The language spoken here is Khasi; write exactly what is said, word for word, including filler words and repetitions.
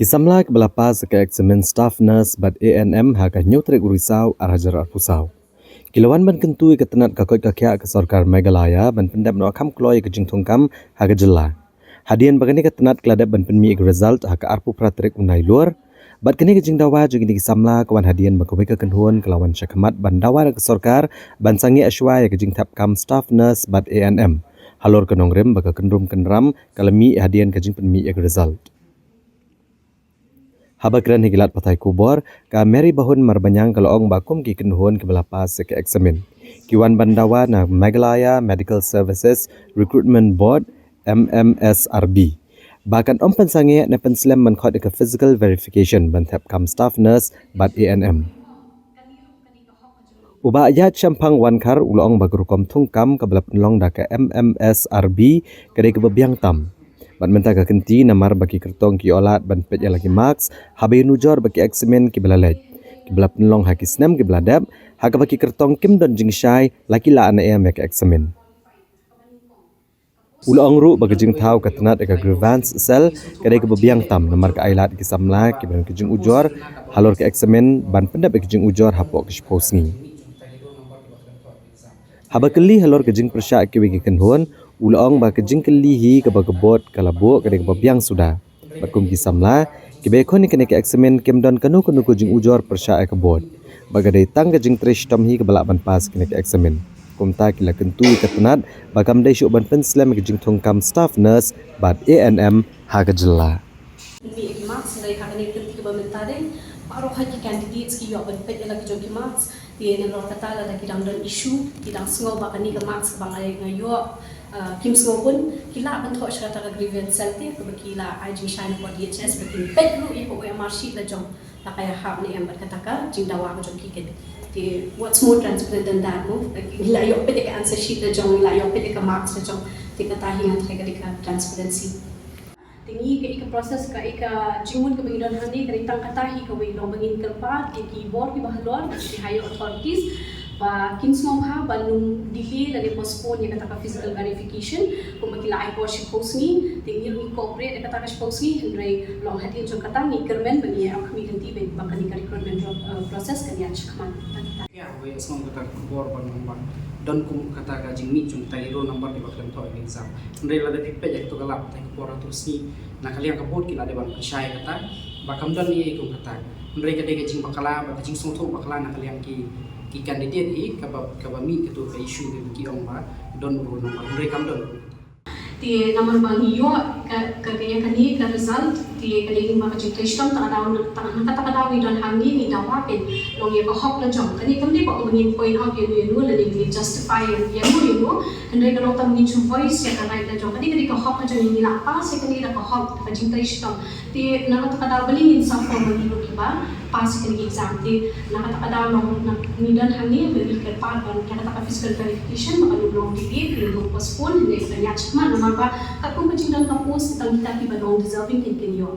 Ki samla kiba la pass ka eksamin staff nurse bad A N M ha ka hynñiew tarik u Risaw ar hajar arphew saw ki la wan ban kyntu ïa ka tnat ka koit ka khiah ka sorkar Meghalaya ban pyndep noh kham kloi ïa ka jingthung kam ha ka jylla. Hadien ba kane ka tnat ka la dep ban pynmih ïa ka result ha ka arphew phra tarik u Nailur, bad kane ka jingdawa jong kine ki samla ka wan hadien ba kawei ka kynhun ka la wan sha khmat ban dawa na ka sorkar ban sangeh shuwa ïa ka jingthep kam staff nurse bad A N M halor ka nongrim ba ka kynrum kynram ka la mih hadien ka jingpynmih ïa ka result. Haba kren ha ki lad pathai khubor, ka Mary Bahun Marbaniang ka la ong ba kum ki kynhun kiba la pass ïa ka eksamin, ki wan ban dawa na Meghalaya Medical Services Recruitment Board, M M S R B, ba kan ym pynsangeh ne pynslem ban khot ïa ka physical verification ban thep kam staff nurse bad A N M. U Bah Ïaid Shemphang Wankhar u la ong ba ka rukom thung kam kaba la pynlong da ka M M S R B ka dei kaba biang tam. Bad mynta ka kynti namar ba ki kyrtong ki ïoh lad ban peit ïa la ki marks haba ïanujor bad ki eksamin kiba la leit, kiba la pynlong ha ki snem kiba la dep, ha kaba ki kyrtong kim don jingshai la ki lah ne em ïa ka eksamin. U la ong ruh ba ka jingthaw ka tnat ïa ka grievance cell ka dei kaba biang tam namar ka ailad ïa ki samla kiba don ka jingujor halor ka eksamin ban pyndep ïa ka jingujor hapoh ka shiphew sngi. Haba kylli halor ka jingpyrshah kiwei ki kynhun, u la ong ba ka jingkylli hi kaba ka board ka la buh ka dei kaba biang suda. Bad kum ki samla kiba ïakhun ïa kane ka eksamin kim don kano kano ka jingujor pyrshah ïa ka board, ba ka dei tang ka jingtrei shitom hi kaba lah ban pass ïa kane ka eksamin. Kumta ki la kyntu ïa ka tnat ba kam dei shuh ban pynslem ïa ka jingthung kam staff nurse bad A N M ha ka jylla. Pynmih ïa ki marks, hynrei ha kane ka kynti kaba mynta dei baroh hi ki candidates ki ïoh ban peit ïa la ki jong ki marks. Te nalor kata lada ki dang don issue, ki dang sngew ba kane ka marks kaba nga ïoh, ah, kim sngewbha, ki lah ban thoh sha kata ka grievance cell te, kaba ki lah ai jingshai na ka D H S ba kin peit ruh ïa ka O M R sheet la jong, la ka ïahap ne em bad kata ka jingdawa ka jong ki. Te what's more transparent than that, no? Ngi la ïoh peit ïa ka answer sheet la jong, ngi la ïoh peit ïa ka marks la jong. Te kata hi nga tharai ka dei ka transparency. Te ngi kaei ka process, kaei ka jingmut kaba ngi don hangne, ka dei tang kata hi kawei, long ba ngin kyrpad ïa ki bor kiba halor, ki higher authorities, ba kin sngewbha ban ym delay lane postpone ïa kata ka physical verification, kumba ki la ai por shiphew sngi. Te ngi ruh ngi cooperate ïa kata ka shiphew sngi, hynrei long hadien jong kata ngi kyrmen ba ngi ïa ap khmih lynti ba kane ka recruitment, uh, process kan ïaid shakhmat. Ïa, wei, ïa sngewbha kata ka bor ban long ba don kum kata ka jingmih jong kita ki roll number kiba khlem thoh ïa ka exam. Hynrei lada phi peit ïa kato ka lad, kata ka por haduh sngi, na ka liang ka board ki la dei ban pynshai ïa kata ba kam don ei ei kum kata. Hynrei ka dei ka jingbakla bad ka jingsngewthuh bakla na ka liang ki, ki candidate hi kaba, kaba mih kato ka issue kaba ki ong ba don roll number, hynrei kam don. Te namar ba ngi ïoh ka, ka, ka ïa kane ka result, te ka dei lyngba ka jingtrei shitom. Ta ka daw, ta, na kata ka daw ngi don hangne, ngi dawa peit long ïa ka hok la jong. Kane kam dei ba ngin point out ïa no ïa no lane ngin justify ïa no ïa no. Hynrei ka long tang ngin shu voice ïa ka right la jong. Kane ka dei ka hok la jong, ngi la pass ïa kane da ka hok, da ka jingtrei shitom. Te na kata ka daw balei ngin suffer ma ngi ruh kiba pass ïa kane ka exam. Te na kata ka daw long, na, ngi don hangne ba ngi kyrpad ban ïa kata ka physical verification ba kan ym long delay, kan ym long postpone, hynrei kan ïaid shakhmat namar ba katkum ka jingdon ka post, tang kita kiba long deserving kin, kin ïoh.